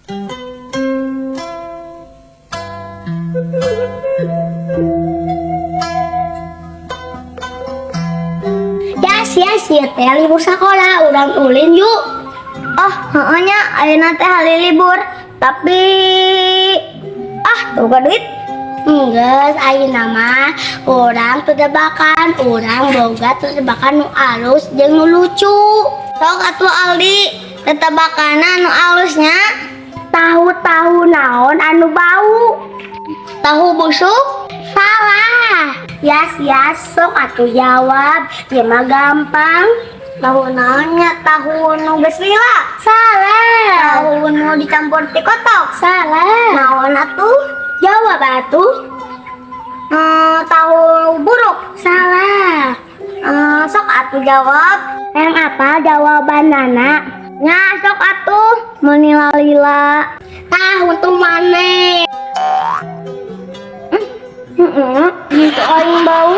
Ya sia sia teh libur sekolah, urang ulin yuk. Oh, heeh nya, ayeuna teh hari libur. Tapi ah, boga duit. Enggeus, ayeuna mah urang tetebakan, urang boga tetebakan nu alus jeung nu lucu. Sok atuh Aldi, tetebakana nu alusnya. Tahu-tahu naon anu bau? Tahu busuk? Salah. Ya sia, sok atuh jawab, ieu mah gampang. Tahu naonnya? Tahu nu geus lila. Salah. Tahu nu dicampur ti kotok. Salah. Naon atuh? Jawab atuh. Tahu buruk. Salah. Sok atuh jawab. Yang apa jawabanana? Nya sok atuh meuni lila. Tahu tuh maneh. Heeh, gitu aing bau.